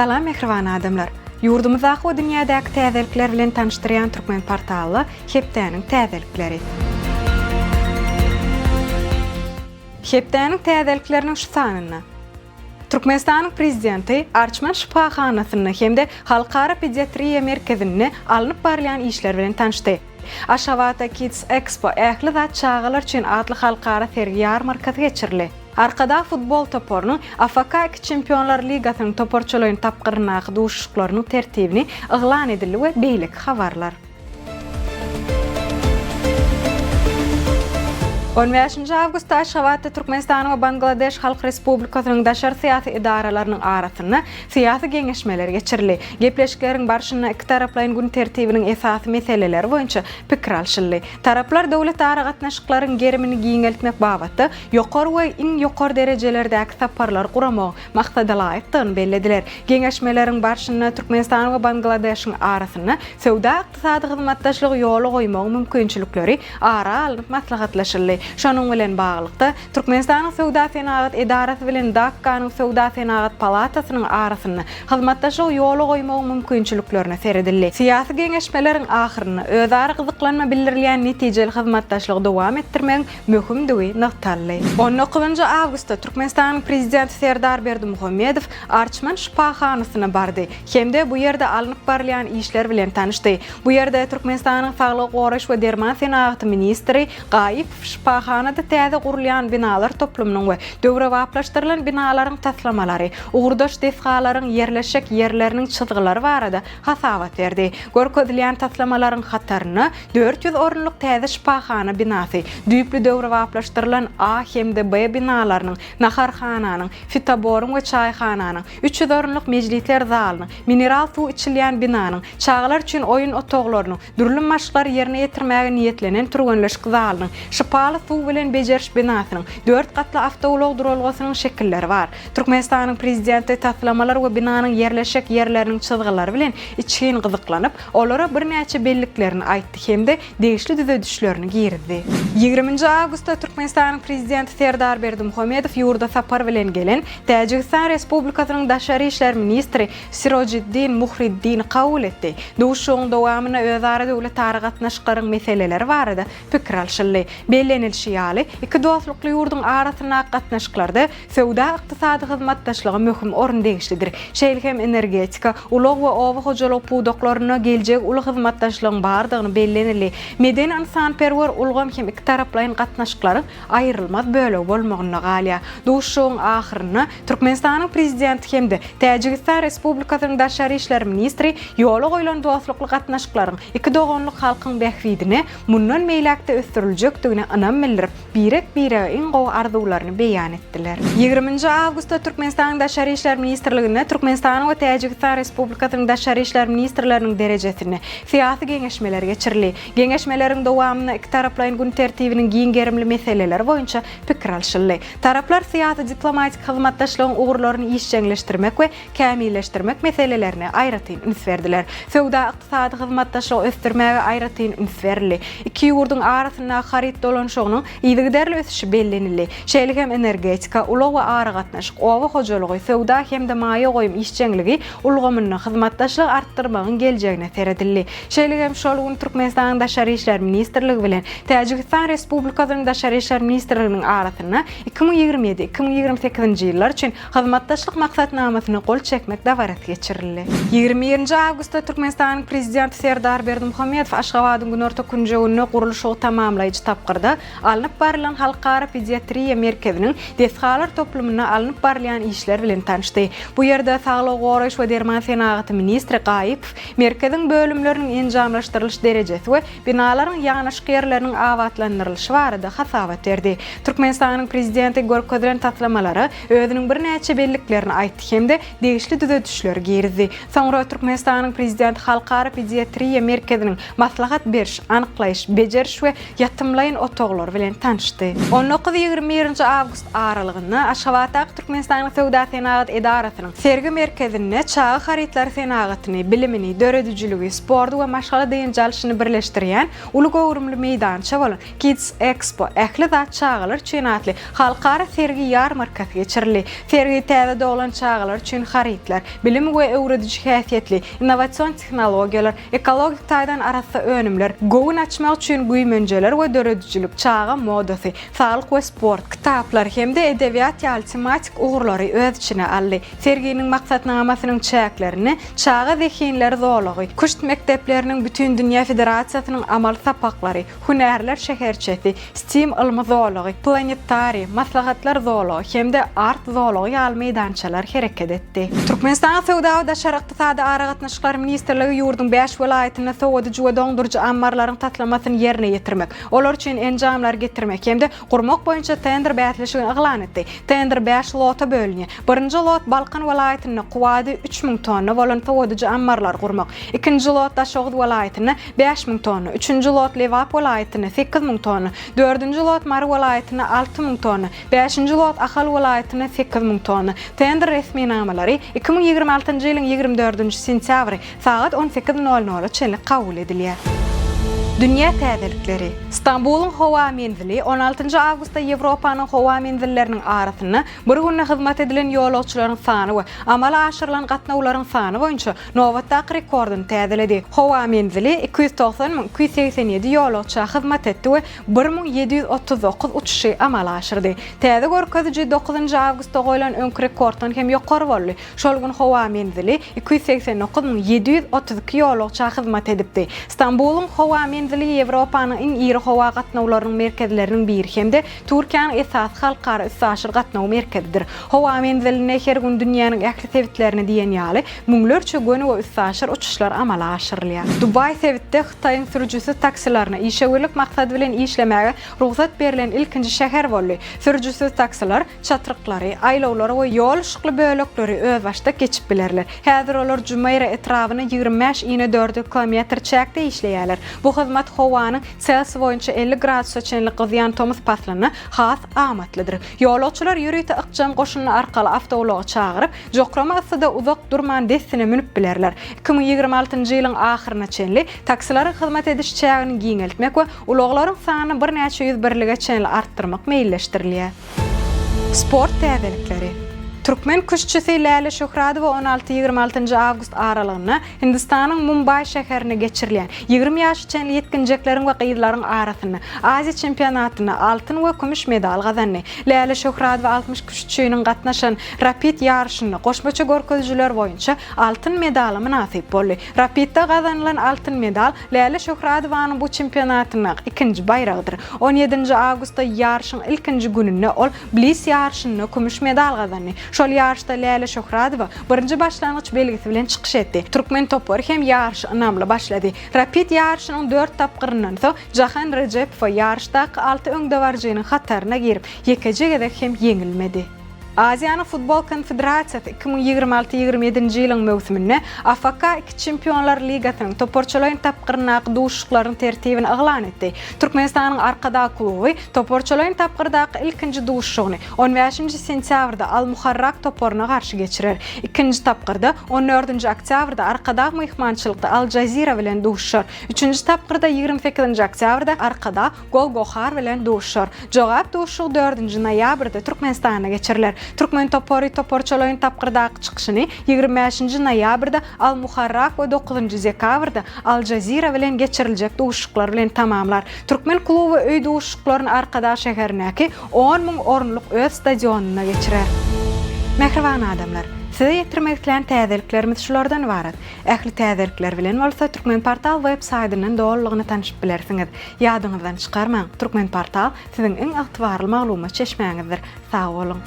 Salam mähriban adamlar! Ýurdumyzdaky we dünýädäki täzelikler bilen tanyşdyrýan Türkmen portally hepdäniň täzelikleri. Hepdäniň täzelikleriniň şu sanynda. Türkmenistanyň Prezidenti Arçman şypahanasynda hem-de Halkara pediatriýa merkezinde alnyp barylýan işler bilen tanyşdy. Aşgabatda Kids Expo, Ähli zat çagalar üçin atly halkara sergi-ýarmarkasy geçirildi. Arkadag futbol toparynyň AFK II Çempionlar ligasynyň toparçalaýyn tapgyryndaky duşuşyklarynyň tertibini yglan edildi we beýleki habarlar. On bäşinji awgustda Aşgabatda Türkmenistanyň we Bangladeş Halk Respublikasynyň daşary syýasy edaralarynyň arasynda syýasy geňeşmeler geçirildi. Gepleşikleriň barşynda ikitaraplaýyn gün tertibiniň esasy meseleleri boýunça pikir alşyldy. Taraplar döwletara gatnaşyklaryň gerimini giňeltmek babatda ýokary we iň ýokary derejelerdäki saparlary guramagyň maksadalaýykdygyny bellediler. Geňeşmeleriň barşynda Türkmenistan we Bangladeşiň arasynda söwda-ykdysady hyzmatdaşlygy ýola goýmagyň mümkinçilikleri ara alnyp maslahatlaşyldy. Şonuň bilen baglylykda, Türkmenistanyň Söwda-senagat edarasy bilen Dakkanyň Söwda-senagat palatasynyň arasynda hyzmatdaşlygy ýola goýmagyň mümkinçiliklerine seredildi. Syýasy geňeşmeleriň ahyrynda özara gyzyklanma bildirilýän netijeli hyzmatdaşlygy dowam etdirmegiň möhümdigi nygtaldy. On dokuzynjy awgustda Türkmenistanyň Prezidenti Serdar Berdimuhamedow Arçman şypahanasyna bardy hem-de bu ýerde alnyp barylýan işler bilen tanyşdy. Bu ýerde Türkmenistanyň Saglygy goraýyş we derman senagaty ministri Gaýypow şypahanada täze gurulýan binalar toplumynyň we döwrebaplaşdyrylan binalaryň taslamalary, ugurdaş desgalaryň ýerleşjek ýerleriniň çyzgylary barada hasabat berdi. Görkezilýän taslamalaryň hatarynda 400 orunlyk täze şypahana binasy, düýpli döwrebaplaşdyrylan A hem-de B binalarynyň, naharhananyň, fitoboryň we çaýhananyň, 300 orunlyk mejlisler zalynyň, mineral suw içilýän binanyň, çagalar üçin oýun otaglarynyň, dürli maşklary ýerine ýetirmäge niýetlenen türgenleşik zalynyň, şypaly suw bilen bejeriş binasynyň, dört gatly awtoulag duralgasynyň şekilleri bar. Türkmenistanyň Prezidenti taslamalar we binanyň ýerleşjek ýerleriniň çyzgylary bilen içgin gyzyklanyp, olara birnäçe belliklerini aýtdy hem-de degişli düzedişlerini girizdi. Ýigriminji awgustda Türkmenistanyň Prezidenti Serdar Berdimuhamedow ýurda sapar bilen gelen Täjigistan Respublikasynyň daşary işler ministri Sirojiddin Muhriddini kabul etdi. Duşuşygyň dowamynda özara döwletara gatnaşyklaryň meseleleri barada pikir alşyldy. Bellenilişi ýaly, iki dostlukly ýurduň arasyndaky gatnaşyklarda söwda-ykdysady hyzmatdaşlyga möhüm orun degişlidir. Şeýle hem energetika, ulag we oba hojalygy pudaklarynda geljegi uly hyzmatdaşlygyň bardygyny bellenildi. Medeni-ynsanperwer ulgam hem ikitaraplaýyn gatnaşyklaryň aýrylmaz bölegi bolmagynda galýar. Duşuşygyň ahyrynda Türkmenistanyň Prezidenti hem-de Täjigistan Respublikasynyň daşary işler ministri ýola goýlan dostlukly gatnaşyklaryň iki doganlyk halkyň bähbidine mundan beýläk-de ösdüriljekdigine ynam bildirip, birek-birege iň gowy arzuwlaryny beýan etdiler. Ýigriminji awgustda Türkmenistanyň Daşary işler ministrliginde Türkmenistanyň we Täjigistan Respublikasynyň daşary işler ministrleriniň derejesinde syýasy geňeşmeler geçirildi. Geňeşmeleriň dowamynda ikitaraplaýyn gün tertibiniň giň gerimli meseleleri boýunça pikir alşyldy. Taraplar syýasy-diplomatik hyzmatdaşlygyň ugurlaryny işjeňleşdirmek we kämilleşdirmek meselelerine aýratyn üns berdiler. Söwda-ykdysady hyzmatdaşlygy ösdürmäge aýratyn üns berildi. Iki ýurduň arasyndaky haryt dolanyşygynyň yzygiderli ösüşi bellenildi. Şeýle hem energetika, ulag we aragatnaşyk, oba hojalygy, söwda hem-de maýa goýum işjeňligi ulgamynda hyzmatdaşlygy artdyrmagyň geljegine seredildi. Şeýle hem şol gün Türkmenistanyň Daşary işler ministrligi bilen Täjigistan Respublikasynyň Daşary işler ministrliginiň arasynda 2027, 2028-nji ýyllar üçin Hyzmatdaşlyk maksatnamasyna gol çekmek dabarasy geçirildi. Ýigrimi birinji awgustda Türkmenistanyň Prezidenti Serdar Berdimuhamedow Aşgabadyň günorta künjeginde gurluşygy tamamlaýjy tapgyrda alnyp barylan Halkara pediatriýa merkeziniň desgalar toplumynda alnyp barylýan işler bilen tanyşdy. Bu ýerde saglygy goraýyş we derman senagaty ministri Gaýypow merkeziň bölümleriniň enjamlaşdyrylyş derejesi we binalaryň ýanaşyk ýerleriniň abatlandyrylyşy barada hasabat berdi. Türkmenistanyň Prezidenti görkezilen taslamalara özüniň birnäçe belliklerini aýtdy hem-de degişli düzedişleri girizdi. Soňra Türkmenistanyň Prezidenti Halkara pediatriýa merkeziniň maslahat beriş, anyklaýyş, bejeriş we ýatymlaýyn otaglary. ulaglary bilen tanyşdy. On dokuz-ýigrimi birinji awgust aralygynda Aşgabatdaky Türkmenistanyň Söwda-senagat edarasynyň Sergi merkezinde çaga harytlary senagatyny, bilimini, döredijiligi, sporty we maşgala dynç alşyny birleşdirýän uly göwrümli meýdança bolan Kids Expo, Ähli zat çagalar üçin atly halkara sergi-ýarmarkasy geçirildi. Sergi täze doglan çagalar üçin harytlar, bilim we öwrediji häsiýetli innowasion tehnologiýalar, ekologik taýdan arassa önümler, göwün açmak üçin güýmenjeler we döredijilik, çaga modasy, saglyk we sport, kitaplar hem-de edebiýat ýaly tematik ugurlary öz içine aldy. Serginiň maksatnamasynyň çäklerinde Çaga zehinleri zolagy, Küşt mekdepleriniň Bütindünýä federasiýasynyň amaly sapaklary, Hünärler şäherçesi, STEAM ylmy zolagy, Planetariý, Maslahatlar zolagy hem-de Art zolagy ýaly meýdançalar hereket etdi. Türkmenistanyň Söwda we daşary ykdysady aragatnaşyklar ministrligi ýurduň bäş welaýatynda sowadyjy we doňduryjy ammarlaryň taslamasyny ýerine ýetirmek, olar üçin enjamlary getirmek hem-de gurmak boýunça tender bäsleşigini yglan etdi. Tender bäş lota bölünýär. Birinji lot Balkan welaýatynda kuwwady 3000 tonna bolan sowadyjy ammarlary gurmak. Ikinji lot Daşoguz welaýatynda 5000 tonna, üçünji lot Lebap welaýatynda 8000 tonna, dördünji lot Mary welaýatynda 6000 tonna, bäşinji lot Ahal welaýatynda 8000 tonna. Tender resminamalary 2026-njy ýylyň 24-nji sentýabry sagat on sekiz nol nola çenli kabul edilýär. Dünýä täzelikleri. Stambulyň howa menzili on altynjy awgustda Ýewropanyň howa menzilleriniň arasynda bir günde hyzmat edilen ýolagçylaryň sany we amala aşyrylan gatnawlaryň sany boýunça nobatdaky rekordyny täzeledi. Howa menzili 290 287 ýolagça hyzmat etdi we 1739 uçuşy amala aşyrdy. Täze görkeziji dokuzynjy awgustda goýlan öňki rekorddan hem ýokary boldy. Şol gün howa menzili 289 732 ýolagça hyzmat edipdi. Stambulyň howa menzili Ýewropanyň iň iri howa gatnawlarynyň merkezleriniň biri hem-de Türkiýäniň esasy halkara üstaşyr gatnaw merkezidir. Howa menzilinde her gün dünýäniň ähli sebitlerine diýen ýaly müňlerçe göni we üstaşyr uçuşlar amala aşyrylýar. Dubaý sebitde Hytaýyň sürüjisiz taksilerine işewürlik maksady bilen işlemäge rugsat berlen ilkinji şäher boldy. Sürüjisiz taksiler çatryklary, aýlawlary we ýol yşykly bölekleri özbaşdak geçip bilerler. Häzir olar Jumeýra etrabyna 25 inedördül kilometr çäkde işleýärler. Bu hyzmat howanyň Selsiý boýunça 50 gradusa çenli gyzýan tomus paslynda has amatlydyr. Ýolagçylar ýörite ykjam goşundy arkaly awtoulagy çagyryp, jokrama yssyda uzak durman dessine münüp bilerler. 2026-njy ýylyň ahyryna çenli taksileriň hyzmat ediş çägini giňeltmek we ulaglaryň sanyny birnäçe ýüz birlige çenli artdyrmak meýilleşdirilýär. Sport täzelikleri. Türkmen küştçüsi Läle Şöhradowa on alty, 26 njy awgust aralygynda Hindistanyň Mumbaý şäherinde geçirilýän 20 ýaşa çenli ýetginjekleriň we gyzlaryň arasynda Aziýa çempionatynda altyn we kümüş medal gazandy. Läle Şöhradowa 60 küştçiniň gatnaşan rapid ýaryşynda goşmaça görkezijiler boýunça altyn medala mynasyp boldy. Rapidde gazanylan altyn medal Läle Şöhradowanyň bu çempionatyndaky ikinji baýragydyr. On ýedinji awgustda ýaryşyň ilkinji gününde ol blis ýaryşynda kümüş medal gazandy. Şol ýaryşda Läle Şöhradowa birinji başlangyç belgisi bilen çykyş etdi. Türkmen topary hem ýaryşy ynamly başlady. Rapid ýaryşynyň dört tapgyryndan soň Jahan Rejepowa ýaryşdaky alty öňdebaryjynyň hataryna girip, ýekeje gezek hem ýeňilmedi. Aziýanyň Futbol Konfederasiýasy 2026, 27-nji ýylyň möwsüminde AFK II Çempionlar ligasynyň toparçalaýyn tapgyryndaky duşuşyklaryň tertibini yglan etdi. Türkmenistanyň Arkadag kluby toparçalaýyn tapgyrdaky ilkinji duşuşygyny on bäşinji sentýabrda Al-Muharrak toparyna garşy geçirer. Ikinji tapgyrda on dördünji oktýabrda Arkadag myhmançylykda Al-Jazira bilen duşuşar. Üçünji tapgyrda 28-nji oktýabrda Arkadag Golgohar bilen duşuşar. Jogap duşuşygy dördünji noýabrda Türkmenistanda geçiriler. Türkmen topary toparçalaýyn tapgyrdaky çykyşyny 25-nji noýabrda Al-Muharrak we dokuzynjy dekabrda Al-Jazira bilen geçiriljek duşuşyklar bilen tamamlar. Türkmen kluby öý duşuşyklaryny Arkadag şäherindäki 10 müň orunlyk öz stadionynda geçirer. Mähriban adamlar! Size ýetirmek islän täzeliklerimiz şulardan ybarat. Ähli täzelikler bilen bolsa Turkmenportal web saýtyndan dolulygyna tanşyp bilersiňiz. Ýadyňyzdan çykarmaň, Turkmenportal siziň iň ygtybarly maglumat çeşmäňizdir. Sag boluň!